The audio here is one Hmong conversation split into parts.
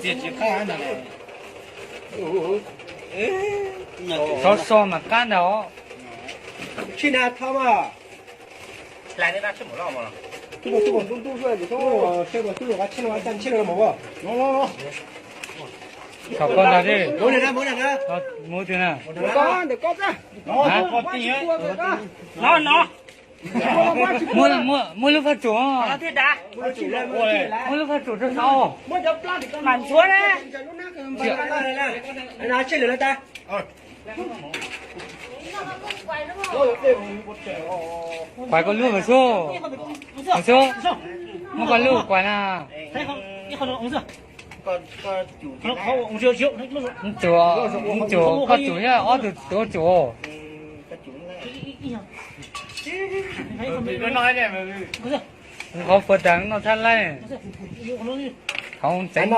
Txiv tsis qab na. Xov so mas qab ntag os. Tsis na thab mas. Thaum koj ntag, mus twg na? No no. Muab lub faj tsum, muab lub faj tsum rau saud. Mas ntxuav na. Kuav koj lub mas xub, mas xub, muab koj lub kuav na. Ib tsum, ib tsum, koj tsum thiab ob tug tuav tsum. Qhov puas tas noj thab laib. Qhov tseev no.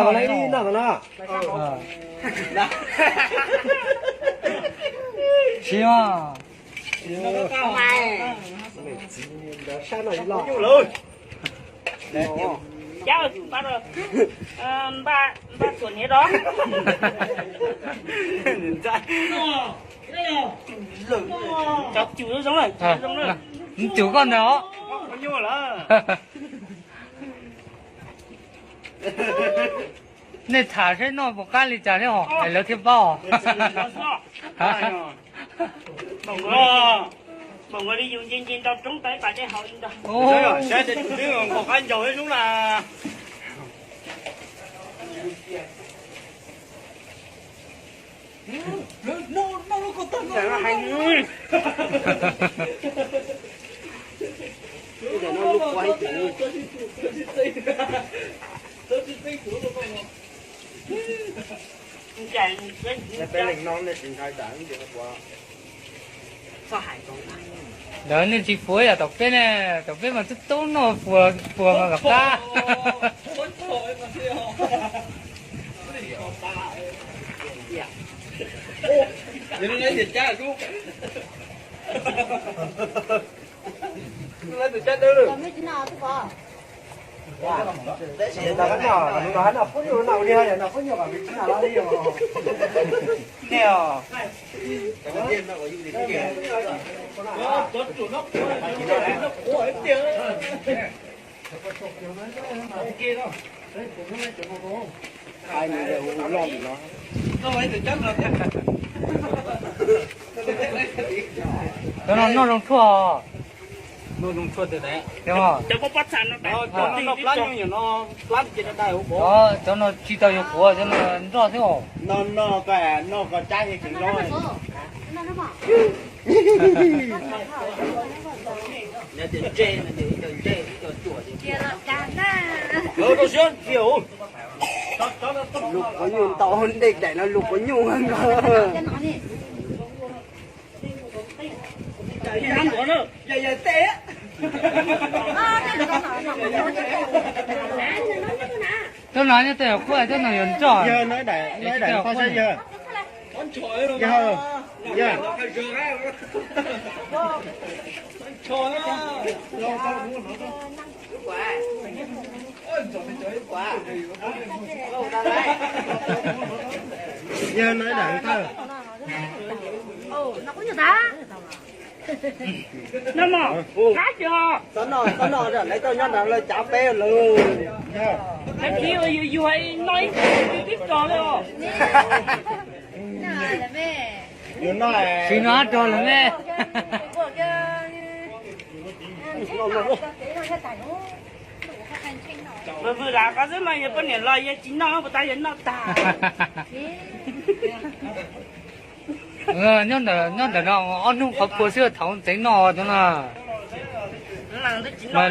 Siv mas. Npaj txhuam hniav rau. Cov cum zoo, zoo na. Nws cum koj ntag os. Nej tham seb noj puas qab li cas thiab os, lawv thiaj paub os. Npaum nkaus li yus nce nce ntau roob tau ib pas dej haus li ntag. Saib tes tus twb nkaus qab ncaug ib lub na. Lawv nej tsis fuav yam tom peb ne, tom peb mas tub tub noj puas puas mas kom qab. Cov no noj zoo tshuaj. Cov no tsis tau yuav quav, cov no nroj xwb os. Lus quav nyuj ntau dej daim no lus quav nyuj nkaus. Cov no nyob tej qhuav, cov no yuav nroj. Yog no ib daim thawj. Txhob noj, txhob noj, lawv tau nyob nrad lawv cav peb lawm. Yuav noj ib tib tib tog li os. Tsis noj rog lawm me. Vwm vwm lam ko xwb mas yog poj niam los yog tsis noj puas tas yog noj tag. Nyob ntawm no ob hnub qhov pua xwb thaum tseev noj cov no. Mas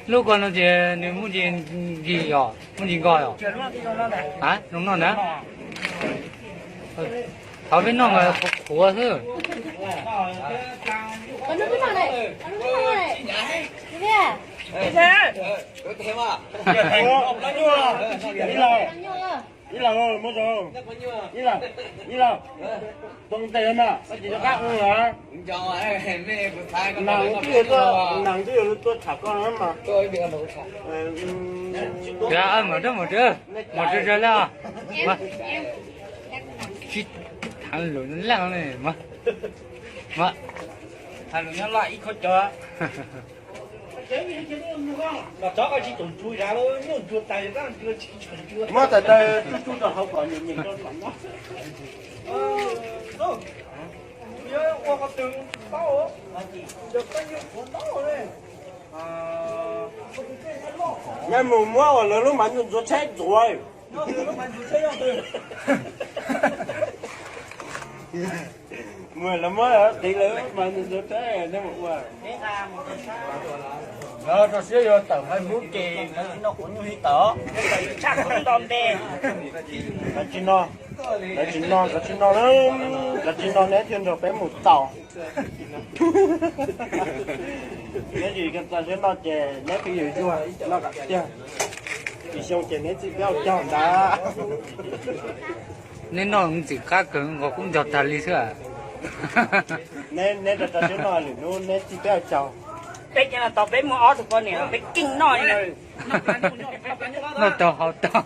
lub ko no ces nws muaj ntsis nkig os, muaj ntsis nkog os. Zoo noj ntag. Thaum peb noj mas qhuav xwb. Ib los, mus zoo. Ib los, ib los. Too tes mas, koj tsis rov qab ua lawm. Nees twb yuav tuaj, nees twb yuav tuaj tham koj no mas. Mus rau, mus rau, mus rau lawm. Tsis tham lus leej li mas. Mas tham lus nyob loj ib khob cov. Muab tais tais tsuj tsuj rau hauv kom nyeem nyeem rau mam nyob. Nyob mus muab uas lawv lub mav ntxuav tshaib ntxuav. Mus lawv muab qiv lawv mav ntxuav tshaib nej mus ua. Rau siab yuav tawm Facebook ces no kuv nyuj hib tawm. Tshaj kuv nto npe. Kav tsis no, kav tsis no, kav tsis no, kav tsis no neb thiaj nrog peb mus tau. Neb tsis txog siab no ces neb twb yuav yuag no kom tiag. Ib xyoo ces neb txij peb caug ntag. Neb noj ntxim qab kawg nkaus kub ntog tag li xwb. Neb rau rau siab no lwm hnub neb txij peb caug. Peb cov no tau peb muaj ob tug poj niam peb keej noj li. Noj tau haus tau.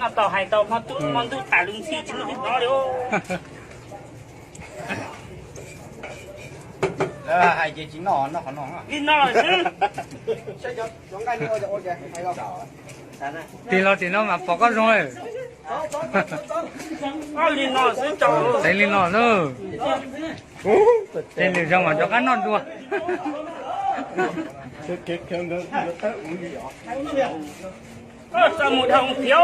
Noj tau hais tau hmo tub hmo ntuj tas lub ntxhi tsis muaj twg hnov li. Lawv hais ces tsis noj, noj qhov no. Li no xwb. Tig los tim no mas pom koj zoo. Li no xwb tau. Tev li no na. Ces lwm zaus mas rov qab noj dua. Txoj mus dhau thiab.